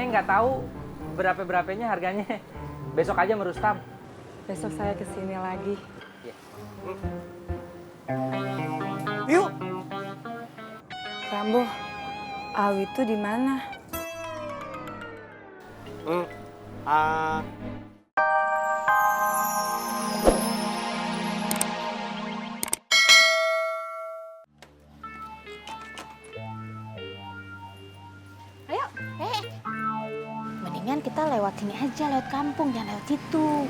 Aneh nggak tahu berapa-berapanya harganya. Besok aja merustam. Besok saya kesini lagi. Ya. Yuk. Rambo, Awi itu di mana? Ayo, mendingan kita lewat sini aja, lewat kampung, jangan lewat situ.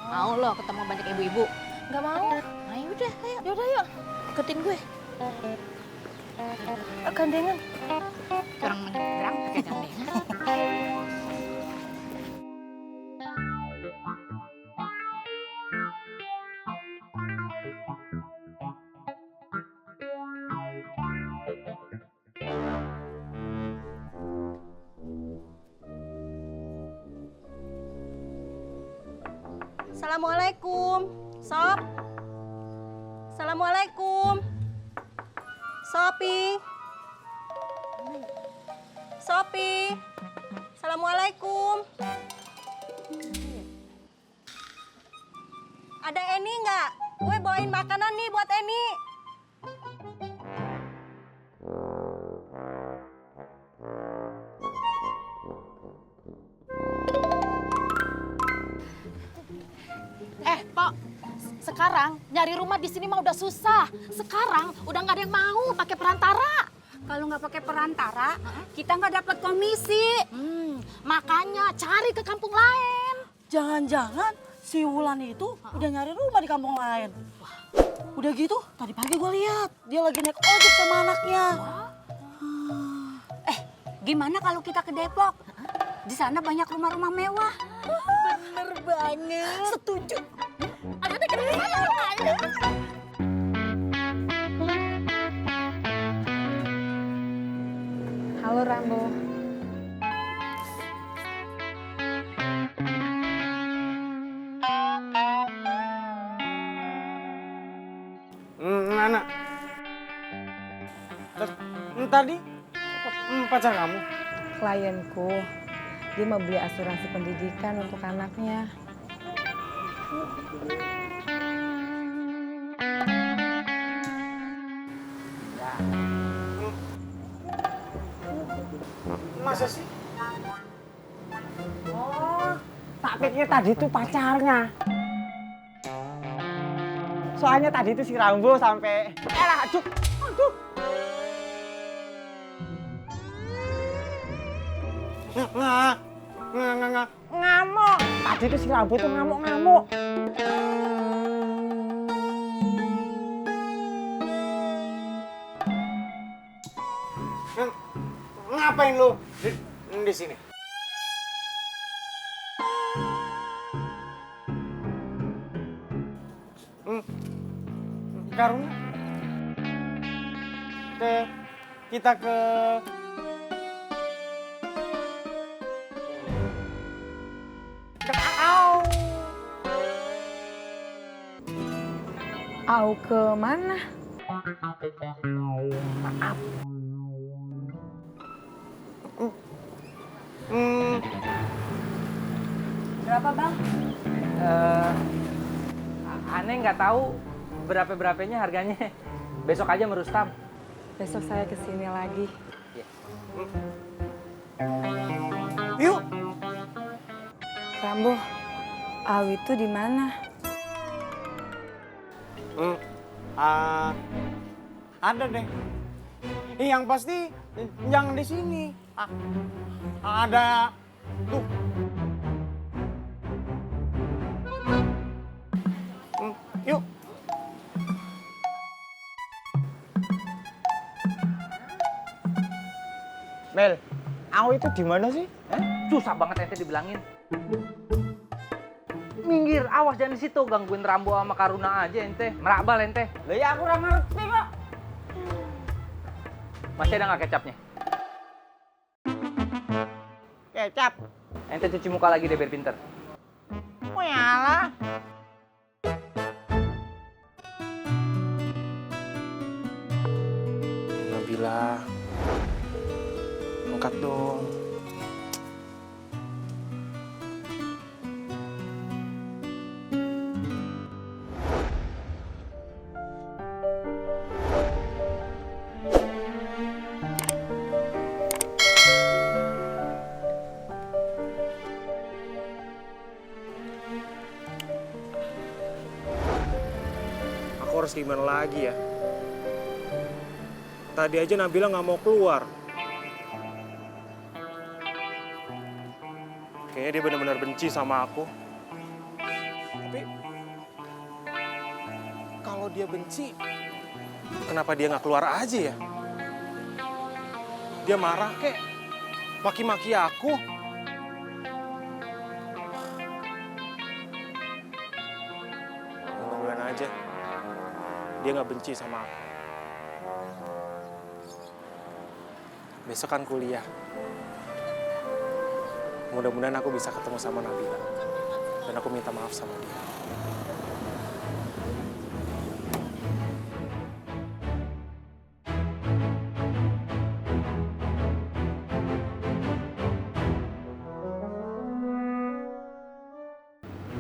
Mau loh ketemu banyak ibu-ibu? Nggak mau. Nah yaudah, ayo. Yaudah yuk, ikutin gue. Gandengan. Orang menyeberang pakai gandengan. Assalamualaikum, Sob. Assalamualaikum, Sopi. Sopi. Assalamualaikum. Ada Eni nggak? Gue bawain makanan nih buat Eni. Pok, sekarang nyari rumah di sini mah udah susah. Sekarang udah nggak ada yang mau pakai perantara. Kalau nggak pakai perantara, kita nggak dapat komisi. Makanya cari ke kampung lain. Jangan-jangan si Wulan itu udah nyari rumah di kampung lain. Udah gitu, tadi pagi gue lihat dia lagi naik ojek sama anaknya. Gimana kalau kita ke Depok? Di sana banyak rumah-rumah mewah. Bener banget. Setuju. Halo Rambo. Anak. Tadi pacar kamu? Klienku, dia mau beli asuransi pendidikan untuk anaknya. Masa sih? Oh, tak pikir tadi itu pacarnya. Soalnya tadi itu si Rambo sampai aduh. Ngamuk. Tadi itu si Rambo itu ngamuk-ngamuk. Ngapain lu di sini? Karena kita ke Au ke mana? Maaf. Berapa, Bang? Aneh nggak tahu berapa-berapanya harganya. Besok aja merustam. Besok saya kesini lagi. Ya. yuk. Rambo, Awi itu di mana? Ada deh. Yang pasti jangan di sini. Ada tuh. Yuk. Mel, Awi itu di mana sih? Susah banget ente dibilangin. Minggir, awas jangan di situ gangguin Rambo sama Karuna aja ente. Merakbal ente. Lah ya aku ora ngerti kok. Masih ada nggak kecapnya? Kecap. Ente cuci muka lagi deh biar pinter. Oh yalah. Nabila, angkat dong. harus gimana lagi ya? Tadi aja Nabila nggak mau keluar. Kayaknya dia benar-benar benci sama aku. Tapi kalau dia benci, kenapa dia nggak keluar aja ya? Dia marah kek, maki-maki aku. Mudah-mudahan aja dia nggak benci sama aku. Besok kan kuliah. Mudah-mudahan aku bisa ketemu sama Nabila. Dan aku minta maaf sama dia.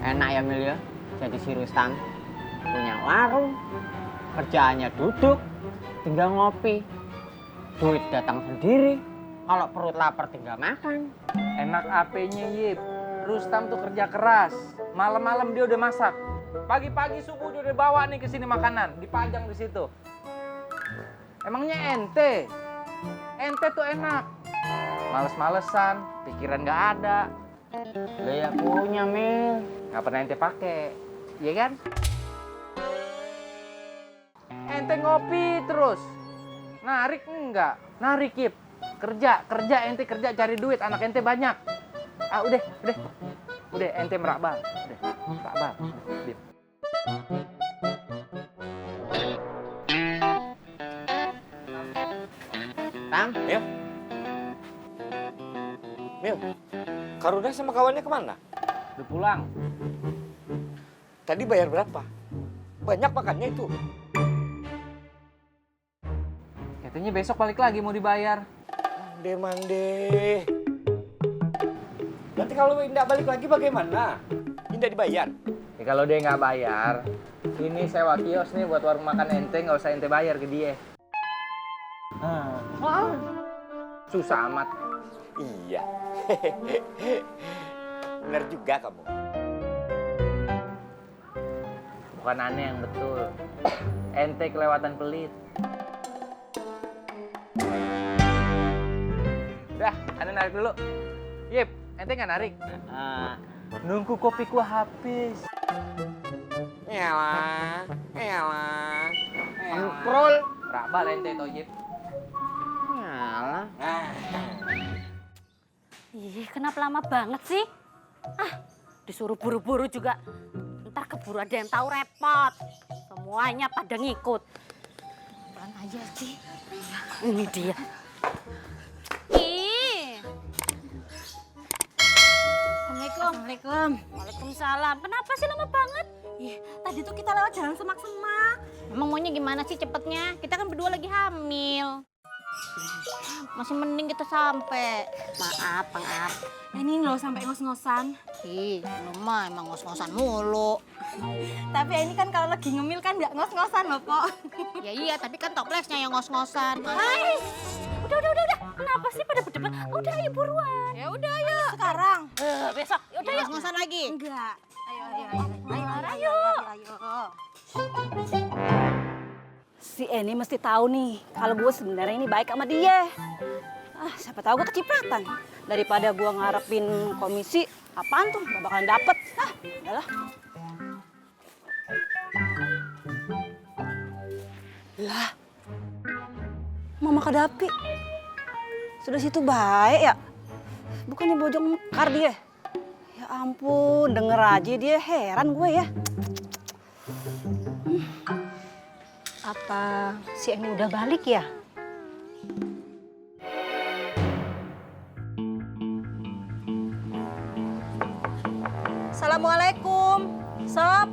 Enak ya Mil ya, jadi si Rustam. Punya warung, kerjaannya duduk, tinggal ngopi. Duit datang sendiri, kalau perut lapar tinggal makan. Enak apenya Yip. Rustam tuh kerja keras. Malam-malam dia udah masak. Pagi-pagi subuh dia udah bawa nih ke sini makanan, dipajang di situ. Emangnya ente? Ente tuh enak. Males-malesan, pikiran nggak ada. Lah ya punya Mil. Nggak pernah ente pakai, iya kan? Ente ngopi terus. Narik enggak? Narik Yip. Kerja ente kerja cari duit, anak ente banyak. Ah udah, ente merak bang, merak bang. Diam. Tang, Mil? Mil, Karuna sama kawannya kemana? Udah pulang. Tadi bayar berapa? Banyak makannya itu. Katanya besok balik lagi mau dibayar. Mande. Nanti kalau Indah balik lagi bagaimana? Indah dibayar? Ya, kalau dia nggak bayar, ini sewa kios nih buat warung makan ente, nggak usah ente bayar ke dia. Susah amat. Iya. Benar juga kamu. Bukan aneh yang betul. Ente kelewatan pelit. Dah, aneh narik dulu. Yip, ente nggak narik? Nunggu kopiku habis. Elah. Kontrol. Berapa ente toh, Yip? ngalah. Ih, kenapa lama banget sih? Disuruh buru-buru juga. Ntar keburu ada yang tahu repot. Semuanya pada ngikut. Pelan aja sih. Ini dia. Ih. Assalamualaikum. Assalamualaikum. Waalaikumsalam. Kenapa sih lama banget? Ih, tadi tuh kita lewat jalan semak-semak. Emang maunya gimana sih cepetnya? Kita kan berdua lagi hamil. Masih mending kita sampai. Maaf. Ini loh sampai ngos-ngosan. Ih, lu mah emang ngos-ngosan mulu. Tapi ini kan kalau lagi ngemil kan nggak ngos-ngosan loh, Pok. Ya iya, tapi kan toplesnya yang ngos-ngosan. Udah. Kenapa sih pada berdebat? Udah, ayo buruan. Ya udah, ayo. Sekarang. Besok. Udah, ngos-ngosan lagi. Enggak. Ayo. Si Eni mesti tahu nih kalau gue sebenarnya ini baik sama dia. Siapa tahu gue kecipratan. Daripada gue ngarepin komisi, apaan tuh? Gak bakalan dapet. Udahlah. Lah, Mama Kadapi. Sudah situ baik ya? Bukannya bojong mekar dia? Ya ampun, denger aja dia, heran gue ya. Apa si Eni udah balik ya? Assalamualaikum, Sob.